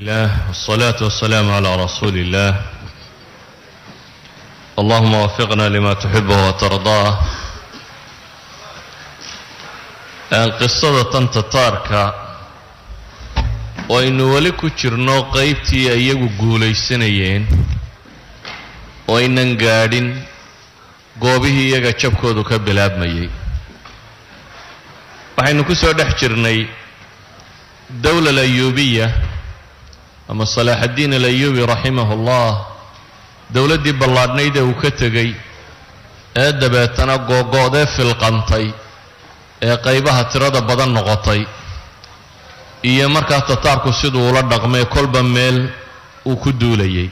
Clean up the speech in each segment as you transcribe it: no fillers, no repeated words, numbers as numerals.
الله والصلاة والسلام على رسول الله. اللهم وفقنا لما تحبه وترضاه. Qisada tan Tataarka oo aynu weli ku jirno qaybtii ay iyagu guulaysanayeen oo aynan gaadhin goobihii iyaga jabkoodu ka bilaabmayay, waxaynu ku soo dhex jirnay dowla alayuubiya ama Salaaxaddiin Alayuubi raximahullah, dowladdii ballaadhnayd ee uu ka tegey ee dabeetana googo'dee filqantay ee qaybaha tirada badan noqotay, iyo markaa Tataarku siduu ula dhaqmay kolba meel uu ku duulayay,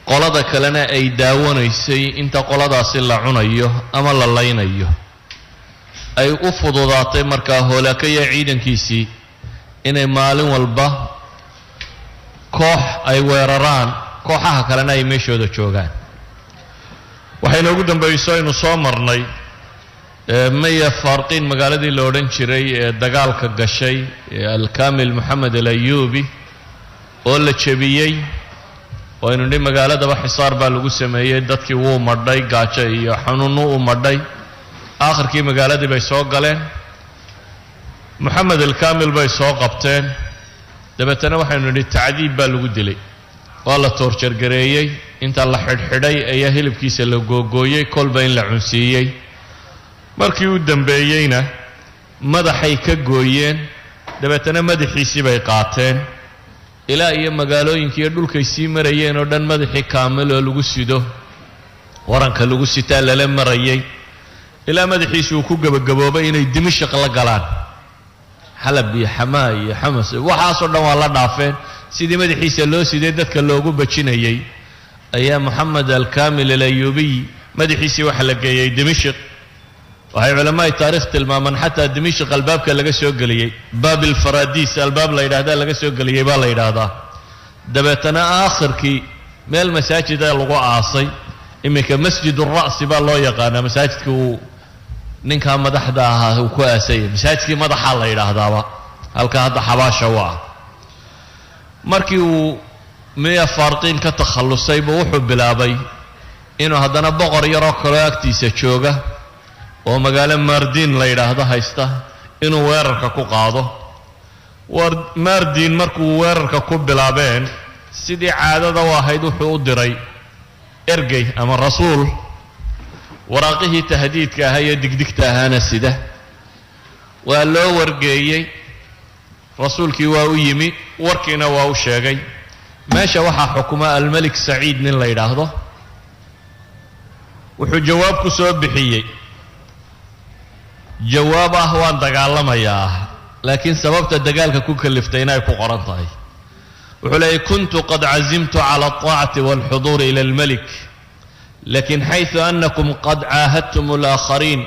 qolada kalena ay daawanaysay inta qoladaasi la cunayo ama la laynayo. Ay u fududaatay markaa Hoolaakaya ciidankiisii inay maalin walba koox ay weeraraan, kooxaha kalena ay meeshooda joogaan. Waxayna ugu dambayso aynu soo marnay Maya Farqiin, magaaladii la odhan jiray ee dagaalka gashay ee Alkamil Moxamed Alayubi oo la jebiyey, oo aynu nidhi magaaladaba xisaar baa lagu sameeyey, dadkii wuu madhay, gaajo iyo xanuunnu u madhay. Aakhirkii magaaladii bay soo galeen, Moxamed Alkamil bay soo qabteen. Dabeetana waxaynu nidhi tacdiib baa lagu dilay, waa la toorjargareeyey, inta la xidhxidhay ayaa hilibkiisa la googooyey, kolba in la cunsiiyey. Markii u dambeeyeyna madaxay ka gooyeen, dabeetana madaxiisii bay qaateen ilaa iyo magaalooyinka iyo dhulkay sii marayeen oo dhan. Madaxii Kaamil oo lagu sido, waranka lagu sitaa lala marayay, ilaa madaxiisi uu ku gebagaboobay inay Dimashaq la galaan. Xalab iyo Xamaa iyo Xamas, waxaasoo dhan waa la dhaafeen. Sidii madaxiisa loo siday dadka loogu bajinayay ayaa Moxamed Alkamil Alayuubiy madaxiisii waxa la geeyey Dimashq. Waxay culamaai taarikh tilmaamaan xataa Dimashq albaabka laga soo geliyey, Baab ilfaradiis albaab la yidhahdaa laga soo geliyey baa la yidhaahdaa. Dabeetana aakhirkii meel masaajida lagu aasay, iminka Masjid ura'si baa loo yaqaanaa, masaajidkii uu ninkaa madaxda ahaa uu ku aasayay, masaajidkii madaxaa la yidhaahdaaba halka hadda xabaasha u ah. Markii uu Miya Faarqiin ka takhallusayba, wuxuu bilaabay inuu haddana boqor yaroo kaloo agtiisa jooga oo magaalo Maardiin la yidhaahdo haysta inuu weerarka ku qaado. Maardiin markuu weerarka ku bilaabeen, sidii caadada u ahayd wuxuu u diray ergey ama rasuul, waraaqihii tahdiidka ahaa iyo digdigta ahaana sida. Waa loo wargeeyey, rasuulkii waa u yimi, warkiina waa u sheegay. Meesha waxaa xukuma Almelik Saciid nin la yidhaahdo. Wuxuu jawaab ku soo bixiyey, jawaab ah waan dagaalamayaa, laakiin sababta dagaalka ku kaliftay inay ku qoran tahay. Wuxuu leeyay: كنت قد عزمت على الطاعة والحضور إلى الملك، لكن حيث أنكم قد عاهدتم الآخرين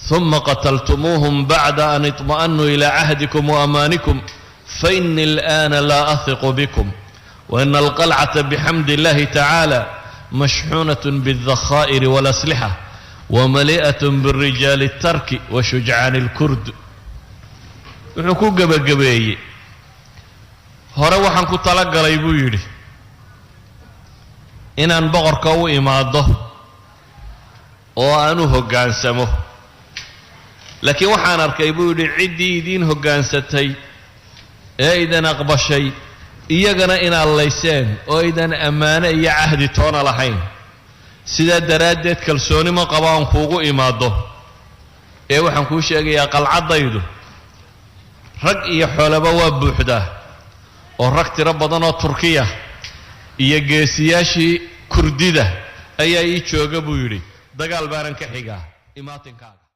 ثم قتلتموهم بعد أن اطمأنوا إلى عهدكم وأمانكم، فإني الآن لا أثق بكم، وإن القلعة بحمد الله تعالى مشحونة بالذخائر والأسلحة ومليئة بالرجال الترك وشجعان الكرد. Wuxuu ku gebagabeeyey: hore waxaan ku talagalay, buu yidhi, inaan boqorka u imaado oo aan u hoggaansamo, laakiin waxaan arkay, buu yidhi, ciddii idiin hoggaansatay ee idan aqbashay iyagana inaad layseen oo aydan ammaano iyo cahdi toona lahayn. Sidaa daraaddeed kalsooni ma qabo aan kuugu imaado, ee waxaan kuu sheegayaa qalcaddaydu rag iyo xoolaba waa buuxdaa, oo rag tiro badan oo Turkiya iyo geesiyaashii Kurdida ayaa ii jooga, buu yidhi. Dagaal baanan ka xigaa imaatinkaaga.